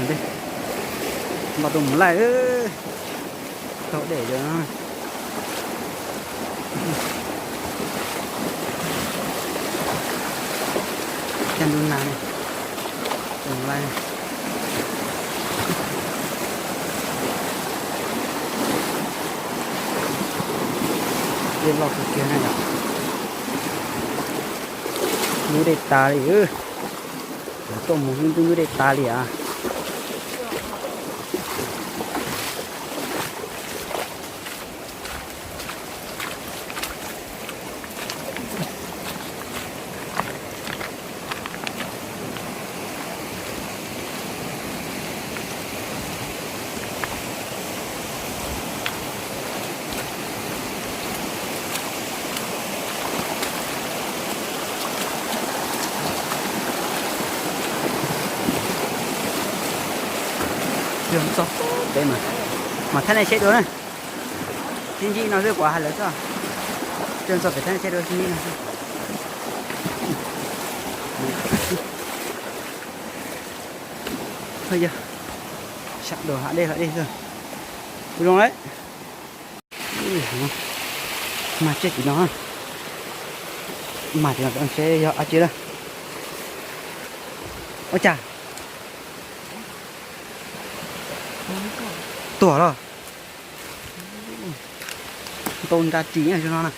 Npaj tuaj mus laij, tau dej cov no. Caj ntuj nag ne, tuaj mus laij. Dej loj kawg kiag na yom. Ntub dej tas li. Tuaj mus ntub ntub dej tas li as. Txog pem mas, mas thaj nej saib dua na. Sib ntsib no xwb, kuv hais lawv txog. Txog pem thaj nej saib dua, sib ntsib no xwb. Yog sab dua hav dej hla dej xwb. Ua zoo lawm. Mas tsev tim no, mas tim no seb yog dab tsi lawm. Ua cas tuag los? Ntau nra ris no na.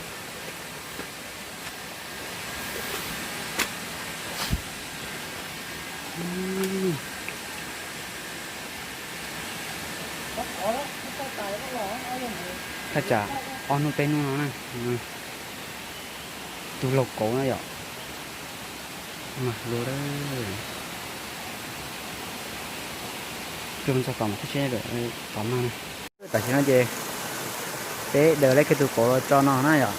Thaj tsam ob hnub peb hnub no na. Tus laus kauv na yom. Mas lua, txog tom mas thaj tsam tom no. Tam sim no ces peb daws lawv kiag tus kauv los tso no na yom.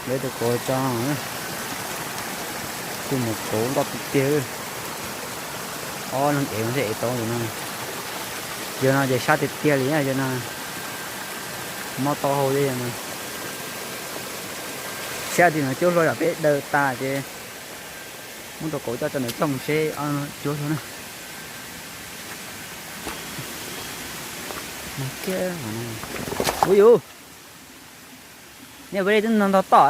Lawv tus kauv los tso no. Tus mus kauv ntoj tiag tiag. Ob leeg ev no seb ev tau yog no. Yog no ces sab tiag tiag li yog no. Mob taub hau thiab yog no. Sab tim no cuab hlua yom, peb daws tas ces muab tus kauv coj tso ntawd coj mus seb cuab hlua na. Ua yus, nej ua dej twb ntog ntog tom.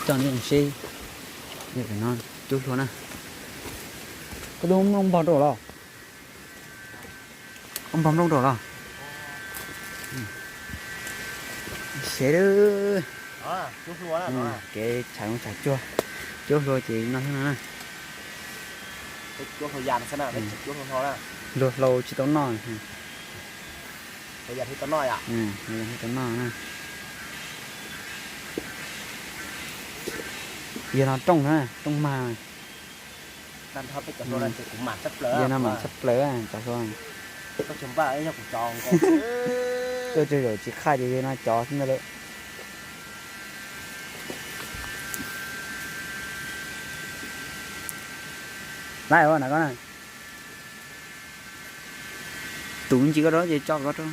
Coj nej seb, no cuab hlua na. Koj tub npog npog rau los? Koj npog nplooj rau los? Seb, kev tsham zoo tsham tsuag, cuab hlua ces no xwb no na. Hlua hlau tsis tau noj. Hlua tsis tau noj na. Yog no rooj na, rooj mag. Yog no mam tshaj plaws cov hlua. Tuaj tsis zaum tsis qhaj ces yog no cov xwb ntag lawm. Laib ua na koj na. Tus ntsis koj rau ces tso koj rau.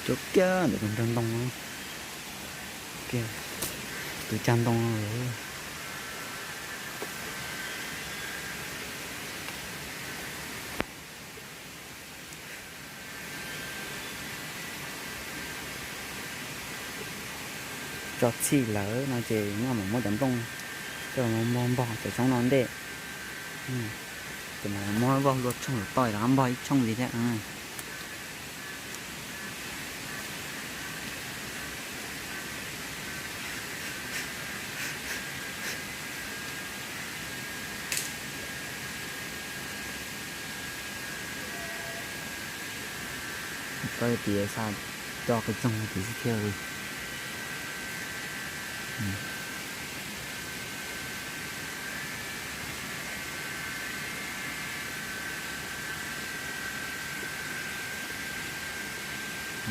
Cov kiag ntawm tus nrog ntoo, tus cag ntoo. Tso txhij lawm no ces noj mam muab cov nplooj coj los npog npog cov xyoob no ntej. Ces mam muab voj hlua tshooj lawm toj los npog ib tshooj li thiab. Koj tias xa coj qhov txoog tim xwb thiab.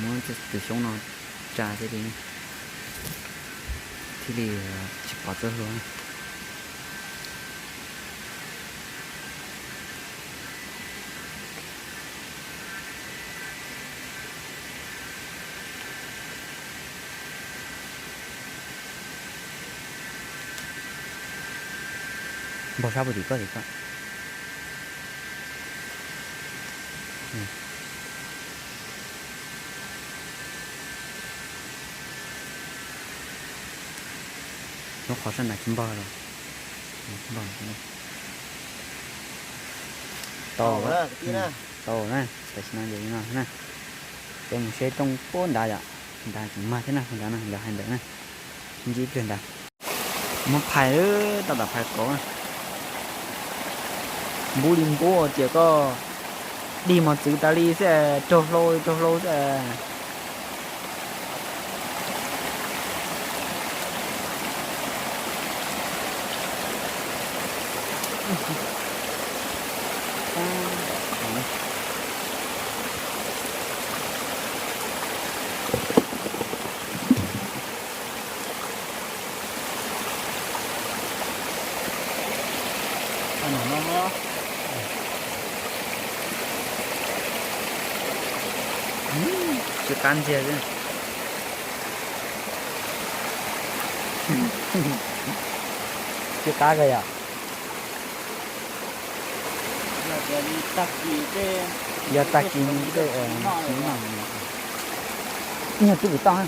Muab tus xyoob no tsa thiab li. Thiaj li tsis pom txoj hlua. Npog sab puag tim koj tim koj. Lub qhov sab nrad tsis npog los? Tsis npog. Tau, tau na, tam sim no ces li no na. Peb mus saib rooj puag nrad yom, nrad tseem mag thiab na, nrad no nkawd hais ntawd na. Ntsib ib pliag ntag. Muab phais, tab tom phais kauv. Npub li npub tias koj dig mos txwv tas li xwb, raug hlau raug hlau xwb. Tsis qab ntxiag xwb. Tsis qab kawg yom. Yog tag kis no, yog tub pim toj.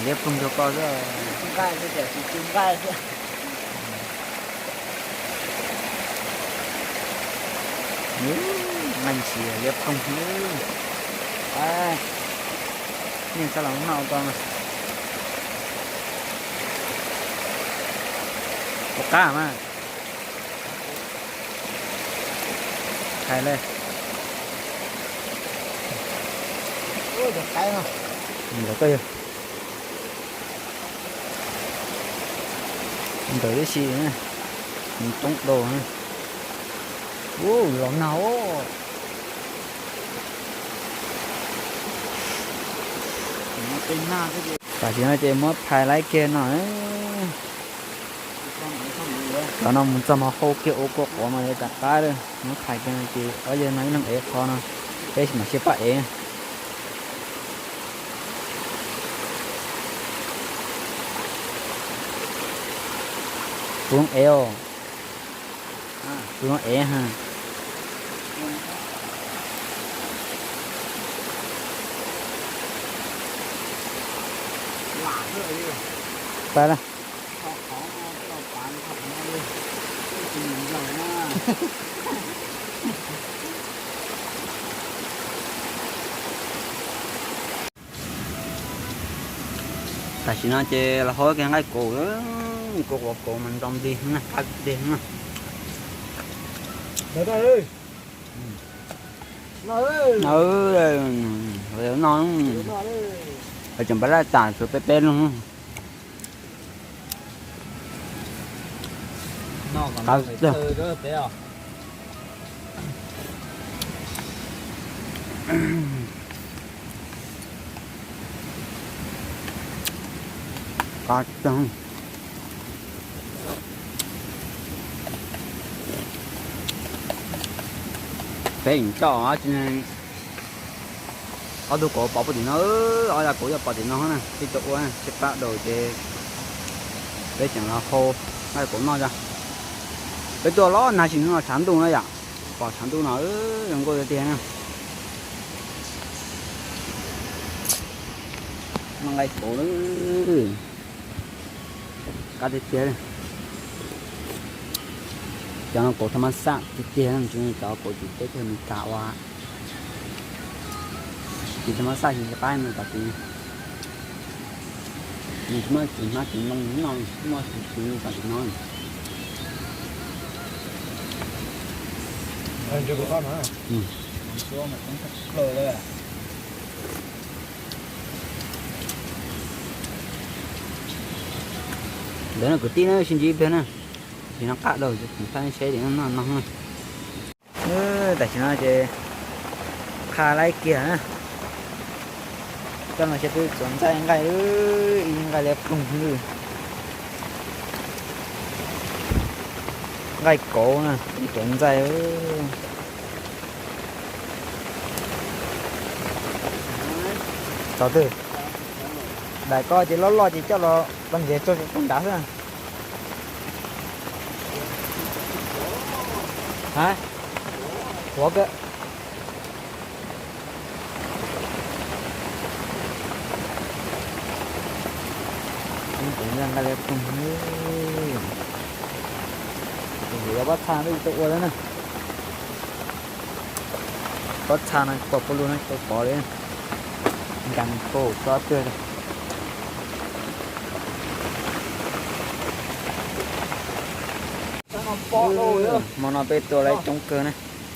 Liab ploog rau koj xwb. Nqaij xwb. Nqaij ntsis liab ploog xwb. Nej txhob los noj ko. Ua qab mas. Hais li. Ntawd koj yog. Ntawd tib si, nws coob dua. Ua los nag os. Tam sim no ces muab phais laib kiag no. Cov no mus txog mos hau kiag ua kua quav mas yuav rov qab lawm. Muab phais kiag no ces ob yawg no ib leeg ev qho no, peb mam sib pab ev. Kuv ev os. Kuv ev ha. Pab na. Tam sim no ces los hau kiag nqaij kaus, kua quav kaus mas ntxo nplig na, qab nplig na. No, tseem pab laj tas tsuas peb peb lub. Qab tag. Peb coj ob tug kauv pov puag tim no, ob yam kauv yog pov tim no na, peb cov ua sib pab daus ces peb tseem los hau nqaij kauv noj tso. Peb tuaj los nag tsis nug tshav ntuj no yom, pom tshav ntuj no zoo nkauj tiag tiag na. Noj nqaij kauv, qab tiag tiag. Cov no kauv thaj mab xaj tiag tiag, cov kauv tsis teb kiag Meskas ua. Tsis thaj mab xaj tsis qab no tam sim. Nws tsis muaj txiv hmab txiv ntoo no, tsis muaj txiv txiv no tam sim no. Ntawd no kwv tij na, sib ntsib ib pliag na, tsis noj qab dua, thaij saib tias noj no. Tam sim no ces qha laib kiag na. Coj no saib peb txuas ntxaij nqaij, ib nqaij liab ploog li. Nqaij kauv na, txuas ntxaij. Txog twg? Daim ko ces loj loj ces coj los pov ntsiav tso nrad xwb. Ha? Ua kawg. Nqaij liab ploog, yuav pob txha twb tau ua lawm na. Pob txha no pom pub lug no tau pov li. Nkees kawg tsob twg. Hmo no peb tua laib coob kawg na,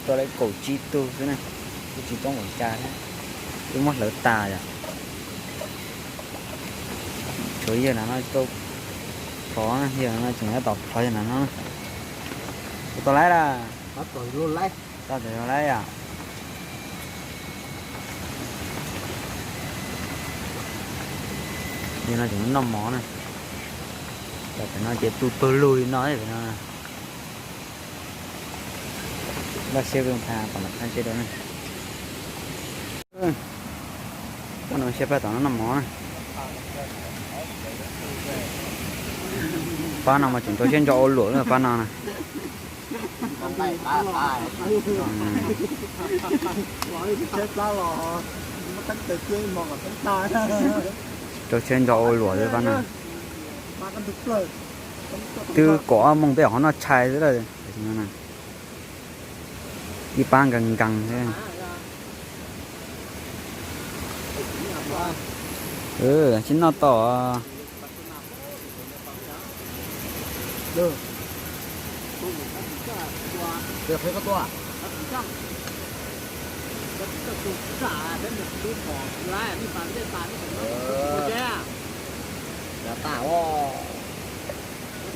tua laib kaum tsib tug xwb na, twb tsis coob npaum cas thiab, twb muab hlawv tas yom. Tshuav yawg na no tau plhov, yawg na tseem yuav tom plhov yawg na no. Tua tau laib lawm. Tua tau laib yom. Yawg no tseem noj mov na. Tam no ces tu pawg lug li no pem no. Laj siab tha kom lawv qab ntsej rau na. Pab no siab pab tom no noj mov na. Pab no mas tseem rau siab ntso ua luam lawm pab no na. Rau siab ntso ua luam lawm pab no. Twb kaum ob moos peb ho noj tshais xwb lawm. Ib pab nkees nkees. Tsis noj tau.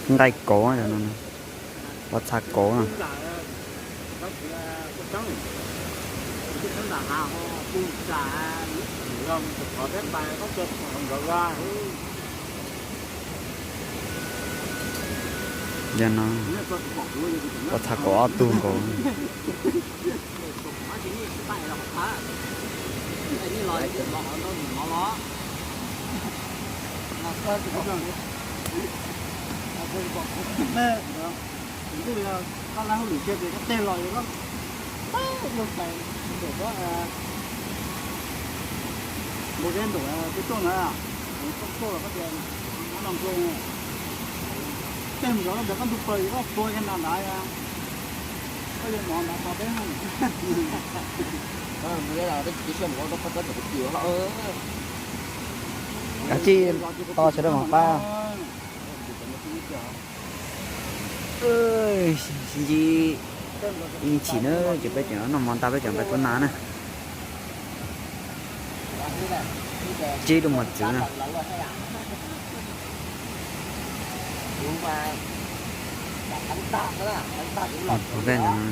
Nqaij kauv, pob txha kauv no. Yog no, pob txha kauv ob tug nkaus. Ntuj yog koj lab hauj lwm kiag ces koj teg los yog koj tau luag tais ntawm koj npua zeb ntawm peb tuaj na, koj tuaj los koj tias no npua teg mus zov koj ntawd koj ntuj plaws yog koj tua kiag nram ntawd, koj yuav mov ntawd tos peb. Kav tsij to sawv daws mus pab. Sib ntsib ib chim na, ces peb tseem noj mov tas peb tseem pais tua nas na. Tsib lub mos txwv na. Peb ntawd no.